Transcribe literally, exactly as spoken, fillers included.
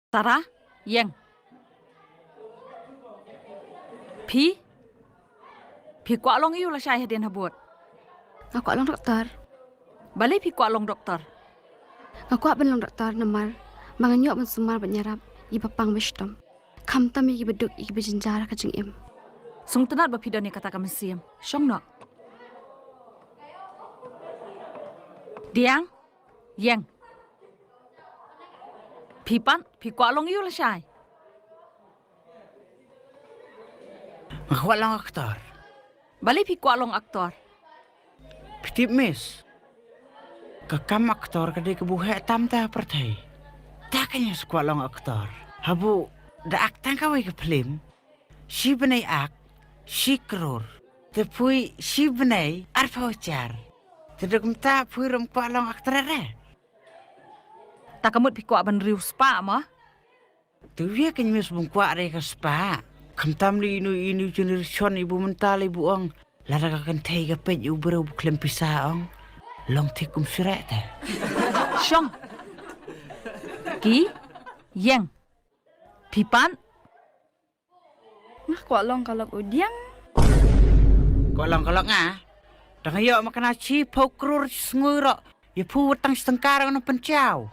Tara, ïeng. Phi? Phi kwah long aiu lashai hadien habud? Nga kwah long doktor. Balei phi kwah long doktor? Nga kwah ban long doktor namar ba ngan ïoh ban sumar bad ïarap ïa kiba pang ba shitom, khamtam ïa kiba duk, ïa kiba jynjar ha ka jingim. Sngewtynnat ba phi don ïa kata ka mynsiem. Shong noh. Diang, ïeng. Phi pat, phi kwah long aiu lashai? Nga kwah long aktor. Balei phi kwah long aktor? Phi tip, Miss, ka kam aktor ka dei kaba heh tam ha pyrthei. Te kein nga kwah long aktor. Haba da ak tang kawei ka phlim, shi bnai ak, shi klur. Te phi, shi bnai arphew hajar. Te da kumta phi ruh kwah long aktor re? Ta ka mut phi kwah ban riewspah mo? Te ïa kein, Miss, bym kwah re ka spah. Khamtam lei ino ino generation iba mynta lei ba ong, lada ka kynthei ka peit ïa u briew ba khlem pisa, ong, long thik kum syreh te. Shong. Ki, ïeng. Phi pat? Nga kwah long ka lok u Diang. Kwah long ka lok nga? Da nga ïoh ma kane shiphew klur shi sngi ruh, ïa phi wat tang shi tyngka ruh ngan pynchaw.